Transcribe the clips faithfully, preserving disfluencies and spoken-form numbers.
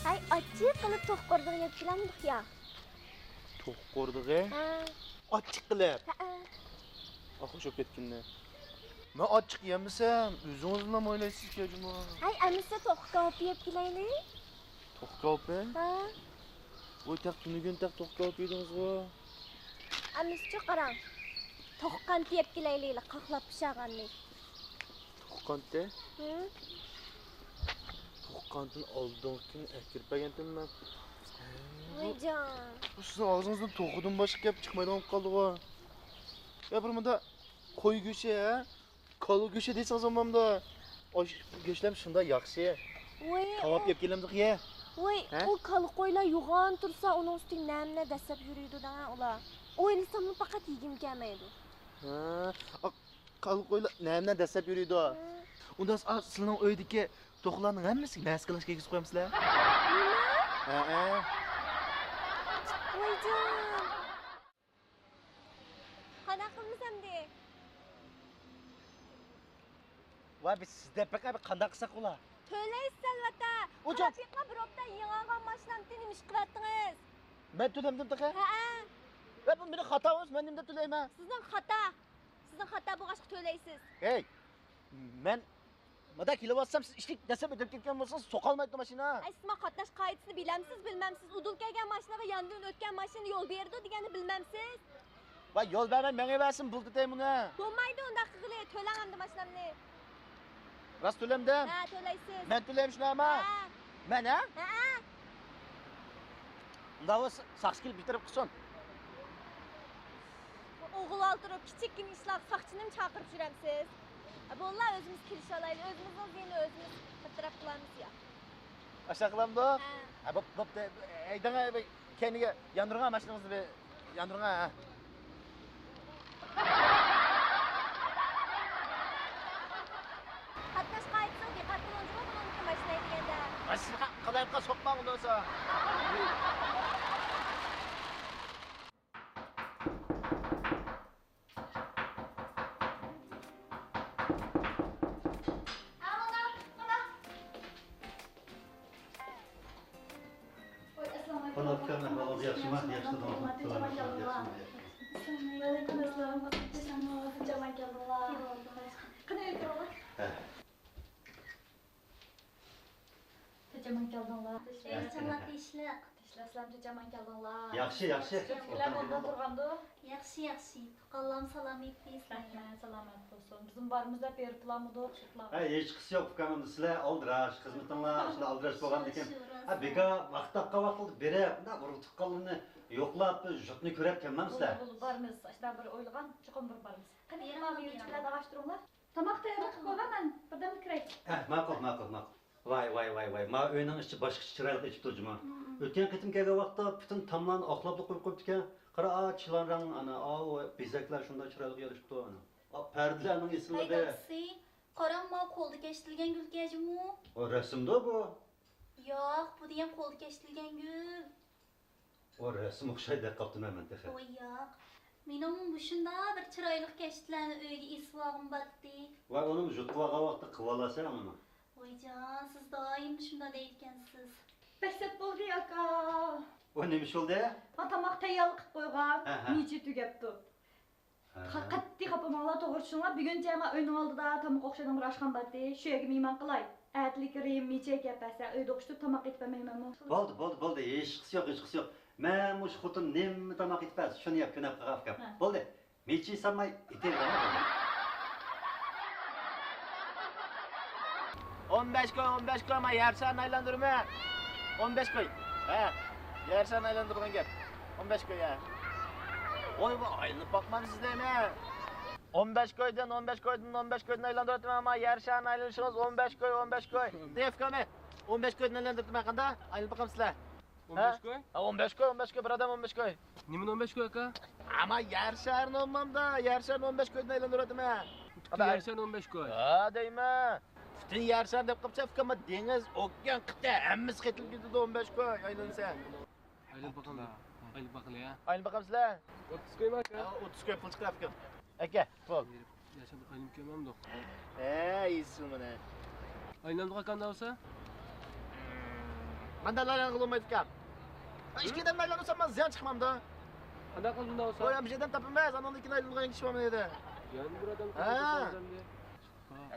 ھەي، ئاچچىق قىلىپ توخۇ قوردىغى يەپ كېلەمدۇق يا؟ توخۇ قوردىغى؟ ھە. ئاچچىق قىلىپ؟ ھەئە. ئاخشاپ كەتكىنىنى. مەن ئاچچىق يېمىسەم، ئۆزىڭىزلا ئويلايسىزكەن جۇمۇ. ھەي، ئەمىسە توخۇ كاۋىپى يەپ كېلەيلى. توخۇ كاۋىپى؟ ھە. ۋاي، تېخى تۈنۈگۈن تېخى توخۇ كاۋىپى يېدىڭىزغۇ. ئەمىسىچۇ قاراڭ. توخۇ قانتى يەپ كېلەيلى، قاقلاپ پىشارغاننى. توخۇ قانتى؟ ھە. توخۇ قانتىنى ئالدىنقى كۈنى ئەكىرىپ بەرگەنتىم مەن. ۋايجان. بۇ سىزنىڭ ئاغزىڭىزدىن توخۇدىن باشقا گەپ چىقمايدىغان بولۇپ قالدىغۇ. يا بىر مۇندا قوي گۆشى، ھە؟ كالا گۆشى دېسىڭىز بولمامدۇ؟ ئاشۇ گۆشلەرمۇ شۇنداق ياخشى. ۋاي، كاۋاپ ئۇ يەپ كېلەمدۇق يە. ۋاي، ھە؟ ئۇ كالا قويلار يوغان تۇرسا، ئۇنىڭ ئۈستىگە نەمنە دەسسەپ يۈرىدۇ دەڭە ئۇلار. ئويلىساممۇ پەقەت يېگۈم كەلمەيدۇ. ھە، ئا، كالا قويلار نەمنە دەسسەپ يۈرىدۇ. ھە. ئۇنداق، ئا، سىلىنىڭ ئۆيدىكى توخۇلارنىڭ ھەممىسىگە مەسكىلاش كىيگۈزۈپ قويامسىلەر؟ نېمە؟ ھەئە. ۋايجان. قانداق قىلىمىز ئەمدى؟ ۋاي، بىز سىز دەپ بېقىڭ، قانداق قىلساق بولا؟ تۆلەيسىز ئەلۋەتتە. ئۇجۇق. قاراپ بېقىڭ، بىر ھەپتە يېڭى ئالغان ماشىنامنى نېمە ئىش قىلىۋەتتىڭىز؟ مەن تۆلەمدىم تېخى. ھەئە. ۋە بۇ مېنىڭ خاتام ئەمەس، مەن نېمە دەپ تۆلەيمەن؟ سىزنىڭ خاتا. سىزنىڭ خاتا بولغاچقا تۆلەيسىز. ھەي، مەن مۇنداق كېلىۋاتسام، سىز ئىشتىك دەسسەپ ئۆتۈپ كەتكەن بولسىڭىز، سوقالمايدۇ ماشىنا. ئەي، سىزما قاتناش قائىدىسىنى بىلەمسىز، بىلمەمسىز؟ ئۇدۇل كەلگەن ماشىنىغا ياندىن ئۆتكەن ماشىنا يول بېرىدۇ دېگەننى بىلمەمسىز؟ ۋاي، يول بەرمەي مېڭىۋەرسۇن، بولدى دەي مۇنى. بولمايدۇ ئۇنداق قىلغىلى، تۆلەڭ ئەمدى ماشىنامنى. راست تۆلەمدىم؟ ھە، تۆلەيسىز. مەن تۆلەيمەن شۇنداقمۇ؟ ھە. مەن، ھە؟ ھە. ئۇنداق بولسا ساقچى كېلىپ بىر تەرەپ قىلسۇن. ئوغۇل ئالتۇرۇپ كىچىككىنە ئىشلارغا ساقچىنىمۇ چاقىرىپ يۈرەمسىز؟ ھە، بوللا، ئۆزىمىز كېلىشەلەيلى، ئۆزىمىزنىڭ زىيىنىنى ئۆزىمىز بىر تەرەپ قىلارمىز يا. ئاشۇنداق قىلامدۇ؟ ھە. ھە، بوپ، بوپتۇ. ھەيدەڭ، بىر كەينىگە ياندۇرۇڭ، ماشىنىڭىزنى بىر ياندۇرۇڭ، ھە. قاتناش قائىدىسىغا دىققەت قىلىڭ جۇمۇ، بۇنىڭدىكى ماشىنا ھەيدىگەندە. ماشىنا قالايمىقان سوقماڭ ئۇندىسا. قانداق ئۇكام، ئەھۋالىڭىز ياخشىمۇ؟ ياخشى تۇردىڭىزمۇ؟ ۋەئەلەيكۇم ئەسسالام. قانداق كەلدىڭلار؟ قېنى ئۆتۈڭلار. ھە. تېخىچە ئامان كەلدىڭلار. تىنچلىق. تىنچلىق، سالامەتلىك. تىنچلىق، سالامەتلىك، تېخىچە ئامان كەلدىڭلار. ياخشى، ياخشى. سۈت ئۇكىلەر بولدى، تۇرغاندۇ؟ ياخشى، ياخشى. تۇغقانلارمۇ سالامەت دېسىلەر. رەھمەت، سالامەت بولسۇن. بىزمۇ بارىمىز دەپ بېرىپلامىدۇق سۈتلارغا. ھە، ھېچقىسى يوق ئۇكام، ئەمدى سىلەر ئالدىراش، خىزمىتىڭلار شۇنداق ئالدىراش بولغاندىكىن. ھە، بىكار ۋاقىت تاپقان ۋاقتىدا بېرىپ، مۇنداق ئۇرۇق تۇغقانلىرىنى يوقلاپ، بىر يۇرتنى كۆرۈپ كەلمەمسىلەر؟ بولدى، بولدى، بارىمىز. ئاشۇنداق بىر ئويلىغان، چوقۇم بىر بارىمىز. قېنى، ئىمام يۈرۈشكىلەر داغاش تۇرۇڭلار. تاماق تەييارلاپ قويغان، مەن بىردەمدە كىرەي. ھە، ماقۇل، ماقۇل، ماقۇل. ۋاي، ۋاي، ۋاي، ۋاي، ما ئۆينىڭ ئىچى باشقىچە چىرايلىق ئېچىپتۇ جۇمۇ. مم. ئۆتكەن قېتىم كەلگەن ۋاقىتتا پۈتۈن تاملارنى ئاقلاپلا قويۇپ قويۇپتىكەن. قارا، ئا، چىلانرەڭ، ئانا، ئاۋۇ بېزەكلەر شۇنداق چىرايلىق يېرىشىپتۇ، ئانا. ئا، پەردىلەرنىڭ ئېسىللىقى. ھەي دادىسى، قاراڭ، ماۋۇ قولدا كەشتىلىگەن گۈل كەجمۇ. ئۇ رەسىمدۇ بۇ؟ ياق، بۇ دېگەن قولدا كەشتىلگەن گۈل. ئۇ رەسىم ئوخشايدۇ دەپ قاپتىمەن مەن تېخى. ۋاي ياق. مېنىڭمۇ مۇشۇنداق بىر چىرايلىق كەشتىلەرنى ئۆيگە ئېسىۋالغۇم بارتتى. ۋاي، ئۇنىمۇ يۇتقۇۋالغان ۋاقتىدا قىلىۋالارسەن ئۇنىمۇ. ۋايجان، سىز دائىم شۇنداق دەيدىكەنسىز. بەك سەت بولدى، ئاكا. ئۇ نېمە ئىش بولدى؟ ما تاماق تەييارلىق قىلىپ قويغان، ھە، ھە. مىچى تۈگەپتۇ. ھە. قا-، قەتئىي خاپا بولماڭلار، توغرا چۈشىنىڭلار. بۈگۈنچە ما ئۆينىڭ ئالدىدا تاماق ئوخشايدىغان بىر ئاشخانا بارتتى. شۇ يەرگە مېھمان قىلاي. ئەتىلىكى رېيىم مىچى ئەكەپ بەرسە، ئۆيدە ئوخشىتىپ تاماق ئېتىپ بەرمەيمەنمۇ؟ بولدى، بولدى، بولدى. ھېچقىسى يوق، ھېچقىسى يوق. مەن مۇشۇ خوتۇن نېمە تاماق ئېتىپ بەرسە، شۇنى يەپ كۆنۈپ قالغان ئۇكام. ھە. بولدى. مىچى سالماي ئېتىۋېرىڭ، بولدى. ئون بەش كوي، ئون بەش كوي، ما يەر شارىنى ئايلاندۇرىمەن. ئون بەش كوي. ھە. يەر شارىنى ئايلاندۇرىدىغان گەپ. ئون بەش كوي، ھە. ۋاي، ۋاي، ئايلىنىپ باقمامسىز دەيمەن. ئون بەش كويدىن، ئون بەش كويدىن، ئون بەش كويدىن ئايلاندۇرۇۋاتىمەن، ما يەر شارىنى ئايلىنىشىڭىز ئون بەش كوي، ئون بەش كوي. دېيىپ ئۇكامنى. ئون بەش كويدىن ئايلاندۇرۇۋاتىمەن، قانداق؟ ئايلىنىپ باقامسىلەر؟ ئون بەش كوي؟ ھە، ئون بەش كوي، ئون بەش كوي، بىر ئادەم ئون بەش كوي. نېمىنى ئون بەش كوي، ئاكا؟ ئاما يەر شارىنى ئومامدا، يەر شارىنى ئون بەش كويدىن ئايلاندۇرۇۋاتىمەن. پۈتۈن يەر شارىنى ئون بەش كوي؟ ھە دەيمەن. پۈتۈن يەر شارىنى دەپ قاپسەن، ئۇكام، دېڭىز، ئوكيان، قىتئە، ھەممىسى قېتىلىپ كېتىدۇ ئون بەش كوي ئايلانسا. ئايلىنىپ باقامدۇ؟ ئايلىنىپ باقىلى يا. ئايلىنىپ باقامسىلەر؟ ئوتتۇز كويمۇ، ئاكا؟ ھە، ئوتتۇز كوي پۇل چىقىرىپ ئۇكام. ئاكا، پۇل. ياشاپ ئايلىنىپ كەلمەمدۇق. ھە، ئېسىل مانا. ئايلاندۇق ئاكا، ئۇنداق بولسا. قانداق ئايلانغىلى بولمايدىكەن؟ ئىككى ئادەم ئايلانسام مەن زىيان چىقمامدۇ؟ قانداق قىلدىڭ دەۋاتساڭ؟ قوي، بىر ئادەم تاپىمىز، ئاندىن كېيىن ئايلانغان كىشى بولمايدۇ. يەنە بىر ئادەم ھە. تاپىمىز ئەمدى.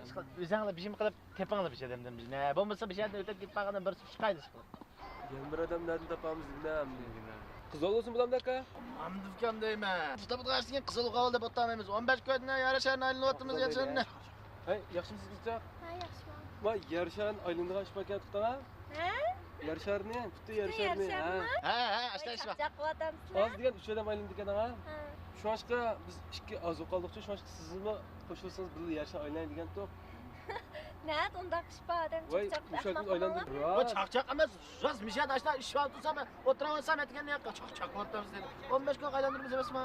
ئىشقىلىپ، ئۆزۈڭلار بىر ئىش قىلىپ تېپىڭلار بىر ئادەمدىن بىرنى. بولمىسا بىر يەردىن ئۆتۈپ كېتىپ قالغاندا بىرسى چىقايدۇ ئىشقىلىپ. يەنە بىر ئادەم نەدىن تاپامىز دېگىنە ئەمدى؟ قىز بولسۇن بۇلامدا ئاكا؟ ئامدىكەن دەيمەن. پۇل تاپىدىغان ئىشتىن كېيىن قىز بولغىلى بولمايمىز. ئون بەش كۈندە يەر شارىنى ئايلىنىۋاتىمىز، يەر شارىنى. ھەي، ياخشىمۇسىز قىزچاق؟ ھە، ياخشىمەن. ما يەر شارىنى ئايلىنىدىغان ئىش باركەن توختاڭا. ھە؟ يەر شارىنى، پۈتۈن يەر شارىنى. ھە، ھە، ئاشتا ئىش بار. چاقچاق قىلىۋاتامسىلەر؟ ئاز دېگەن ئۈچ ئادەم ئايلىنىدىكەن ھە. شۇڭاشقا بىز ئىككى ئاز بولۇپ قالدۇقچۇ، شۇڭاشقا سىزمۇ قوشۇلسىڭىز بىللە يەر شارىنى ئايلىناي دېگەنتۇق. نەدە ئۇنداق ئىش بار ئادەم ۋاي، چاقچاق ئۇشاقنى ئايلاندۇرۇپ. ۋاي، چاقچاق ئەمەس، راست مىشەت ئاشتا ئىش بار تۇرسا مەن ئولتۇرۇۋالسام ئەتىگەن ياققا چاقچاق قىلىۋاتامسىز دېدى. ئون بەش كۈن ئايلاندۇرىمىز ئەمەسمۇ؟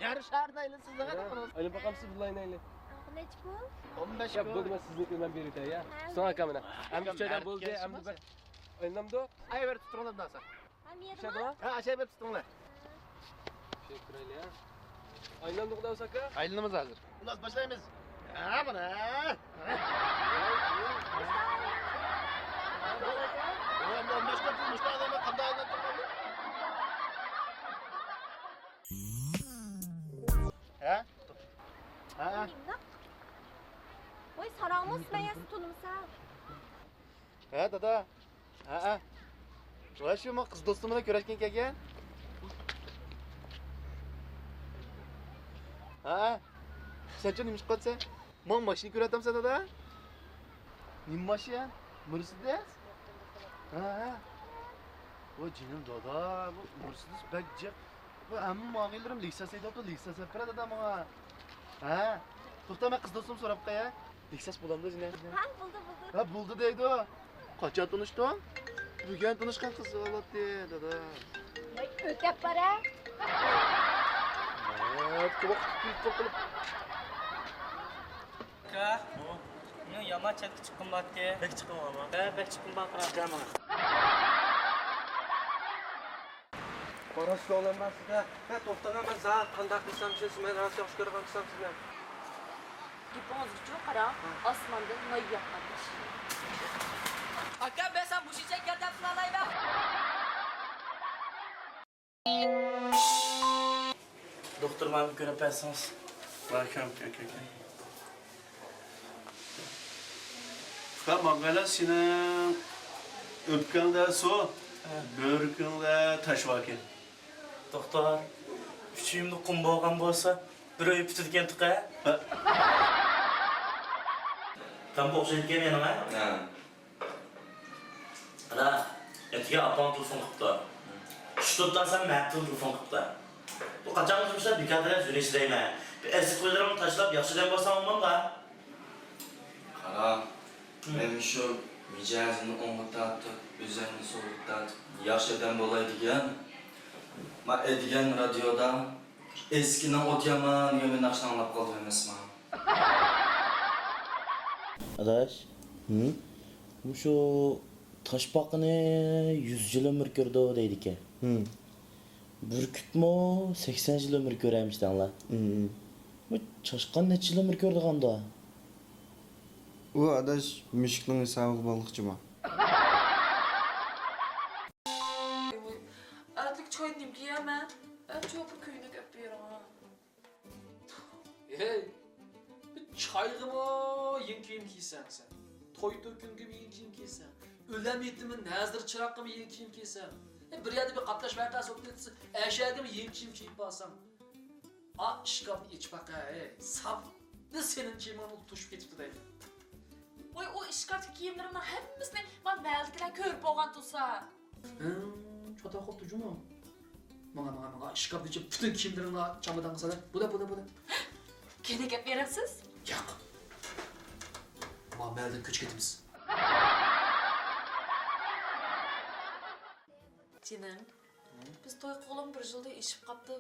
يەر شارىنى ئايلىنىسىز دېگەن. ئايلىنىپ باقامسىز بىللە ئايلىنايلى. نەچچە پۇل؟ ئون بەش ياق، پۇل. بولدى، مەن سىزنىڭكىنى مەن بېرىۋېتەي يا. ھە. ساڭا ئاكا مانا. ئەمدى ئۈچ ئايدىن بولدى، ئەمدى بىر ئايلىنامدۇ؟ ئايۋېرىپ تۇتۇڭلار بۇنداق بولسا. ھە، مېرىما؟ ھە، ئاشۇ يەرگە بېرىپ تۇتۇڭلار. ئايلىنامدۇ قۇداي بولسا ئاكا؟ ئايلىنىمىز ھازىر. خۇلاس باشلايمىز. ھە، مانا. ئون بەش كۈن مۇشۇنداق ئايلانماي قانداق ئايلانتۇرغان؟ ھە؟ ھە؟ ۋاي، ساراڭمۇ سىلەر ياسى تونۇمسا؟ ھە، دادا. ھە، ھە. ۋاي، شۇ ما قىز دوستۇم بىلەن كۆرۈشكىلى كەلگەن. ھە، ھە. سەنچۇ نېمە ئىش قىلىۋاتىسەن؟ ماڭا ماشىنا كۆرۈۋاتامسەن، دادا؟ نېمە ماشىنا؟ مېرسېدېس؟ ھە، ھە. ۋاي، جېنىم دادا، بۇ مېرسېدېس بەك جىق. ۋاي، ھەممە ماڭغانلىرىم لېكساس ھەيدەپتۇ، لېكساس ھەيدەپ بېرە دادا ماڭا. ھە. توختا، مەن قىز دوستۇمنى سوراپ باقاي ھە. لېكساس بولامدۇ جېنىم؟ ھە، بولدى، بولدى. ھە، بولدى دەيدۇ. قاچان تونۇشتۇڭ؟ بۈگۈن تونۇشقان قىز بولاتتى، دادا. ۋاي، ئۆتەپ بار ھە. ھە، ۋاقىت كۈلۈپ توقۇلۇپ. ئاكا، مېنىڭ يامان چەتكە چىققۇم بارتتى. بەك چىققۇم بارمۇ؟ ھە، بەك چىققۇم بار، قاراڭ. قاراشقا ئالالماسىز-دە. ھە، توختاڭ، مەن زادى قانداق قىلسام شۇ، مەن راست ياخشى كۆرىدىغان قىلسام سىزنى. گېپىڭىزگىچۇ قاراڭ، ھە. ئاسماندىن ماي ياغقاندەك. ئاكا، مەن ساڭا مۇشۇنچە ياردەم قىلالايمەن. دوختۇر، ماڭا كۆرۈپ بەرسىڭىز. ماڭا كۆرۈپ، كۆرۈپ، كۆرۈپ. ھە، ماڭا سېنىڭ ئۆپكەڭدە سۇ، ھە. بۆرىكىڭدە تاش باركەن. دوختۇر، ئۈچ ئۆيۈمدە قۇم بولغان بولسا، بىر ئۆي پۈتىدىكەن تۇقى. ھە. تامغا ئوخشايدىكەن مېنىڭ، ھە؟ ھە. ئانا، ئەتىگەن ئاپاڭ تېلېفون قىپتۇ. چۈش تۇرۇپ تۇرسام مەن تېلېفون قىپتۇ. بۇ قاچانغىچە مۇشۇنداق بىكار تەلەپ يۈرۈشلەيمەن؟ بىر ئەسلىھە قويلىرىڭنى تاشلاپ ياخشى ئادەم بولساڭ بولمامدۇ؟ قارا، ھە. مەن شۇ مىجەزىمنى ئوڭغا تارتىپ، ئۆزۈمنى سولغا تارتىپ ياخشى ئادەم بولاي دېگەن. ما ئەدىگەن رادىيودا ئەسكىنىڭ ئوتى يامان دېگەن بىر ناخشىنى ئاڭلاپ قالدىم ئەمەسما؟ ئاداش، ھىم؟ مۇشۇ تاشپاقىنى يۈز يىل ئۆمۈر كۆرىدۇ دەيدىكەن. ھىم. بۈركۈتمۇ سەكسەن يىل ئۆمۈر كۆرەرمىش دەڭلار. ھىم. بۇ چاشقان نەچچە يىل ئۆمۈر كۆرىدىغاندا؟ ئۇ ئاداش مۈشۈكنىڭ ھېسابىغا باغلىقچىما؟ ئەتىلىك چاينى نېمىگە يەيمەن؟ ئەتە چوقۇم كۆينەك ئەپ بېرىڭ. ھەي، بىر چايغىمۇ يېڭى كىيىم كىيسەڭ سەن. توي تۆكۈنگىمۇ يېڭى كىيىم كىيسەڭ. ئۆلەم يېتىمى نەزىر چىراغقىمۇ يېڭى كىيىم كىيسەڭ. ھەي، بىر يەردە بىر قاتناش ۋەقە سوتتا ئۆتسە، ئەشەگىمۇ يېڭى كىيىم كىيىپ بارساڭ. ئا، ئىشكاپنى ئېچىپ باقە، ھەي، ساپلا سېنىڭ كىيىمىڭنى توشۇپ كېتىپتۇ دەيدۇ. ۋاي، ئۇ ئىشكاپتىكى كىيىملىرىمنىڭ ھەممىسىنى مانا مەھەللىدىكىلەر كۆرۈپ بولغان تۇرسا. ھىم، چاتاق قوپتۇ جۇمۇ. ماڭا، ماڭا، ماڭا، ئىشكاپنى ئېچىپ پۈتۈن كىيىملىرىڭنى چامادانغا سالە. بۇدا، بۇدا، بۇدا. كەينىگە ئەپ بېرەمسىز؟ ياق. ما مەھەللىدىن كۆچۈپ كېتىمىز. جېنىم، بىز توي قىلغىلىمۇ بىر يىلدىن ئېشىپ قاپتۇ.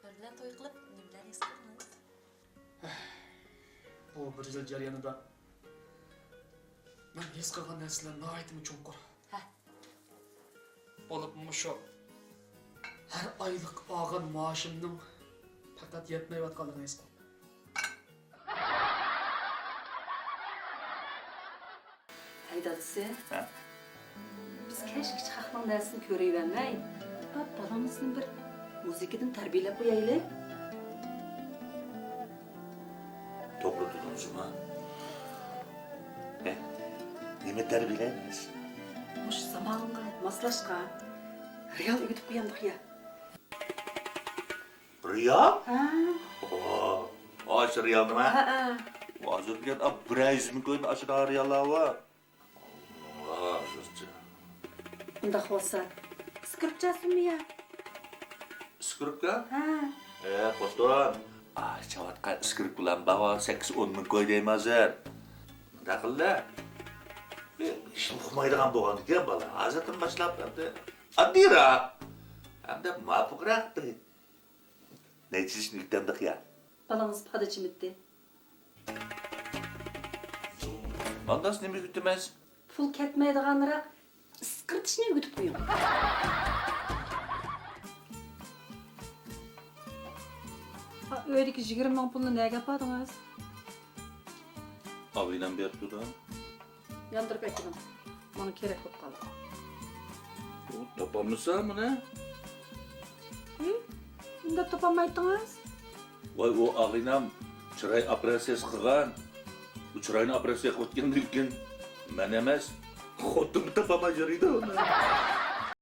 مەن بىلەن توي قىلىپ نېمىلەرنى ھېس قىلدىڭىز؟ بۇ بىر يىل جەريانىدا مەن ھېس قىلغان نەرسىلەر ناھايىتىمۇ چوڭقۇر. ھە. بولۇپمۇ مۇشۇ ھەر ئايلىق ئالغان مائاشىمنىڭ پەقەت يەتمەيۋاتقانلىقىنى ھېس قىلدىم. ھەي دادىسى. ھە؟ كەچكىچە خەقنىڭ نەرسىنى كۆرۈۋەرمەي، بالاڭىزنى بىر مۇزىكىدىن تەربىيەلەپ قويايلى. توغرا دېدىڭىزما؟ ھە؟ نېمە تەربىيەلەيمىز؟ مۇشۇ زامانغا ماسلاشقان رېئال ئۆگىتىپ قويامدۇق يا. رېئال؟ ھە. ئاشۇ رېئال نېمە؟ ھە، ھە. ھازىر دېگەن بىر يۈز مىڭ كوينى ئاشىدىغان رېئاللار بار. ھازىرچە. ئۇنداق بولسا، ئىسكىرىپكا چالسۇنمۇ يا؟ ئىسكىرىپكا؟ ھە. ئە، خوتۇن. ئاي، چاۋاتقان ئىسكىرىپكىلار بار، سەككىز ئون مىڭ كوي دەيمەن ھازىر. مۇنداق قىللا. ھېچ ئۇقمايدىغان بولغاندىكىن بالا. ھازىردىن باشلاپ ئەمدى ئاددىيراق. ھەمدە مۇۋاپىقراق بىر نەيچىلىشنى ئۆگىتەمدىق يا. بالاڭىز پادا چىمىتتى. ئانداس نېمە ئۆگىتىمىز؟ پۇل كەتمەيدىغانراق ئىسقىرتىشنى ئۆگىتىپ قويۇڭ. ھا، ئۆيدىكى يىگىرمە مىڭ پۇلنى نەگە ئاپاردىڭىز؟ ئاغىنەم بېرىپتۇ-دە. ياندۇرۇپ ئەكىلىڭ. ماڭا كېرەك بولۇپ قالدى. ئۇ تاپالمىسا مانا. ھە؟ نېمە دەپ تاپالمايتتىڭىز؟ ۋاي، ئۇ ئاغىنەم چىراي ئوپېراتسىيەسى قىلغان. ئۇ چىراينى ئوپېراتسىيە قىلىۋەتكەندىن كېيىن مەن ئەمەس، خوتۇنمۇ تاپالماي يۈرىدۇ ئۇنى.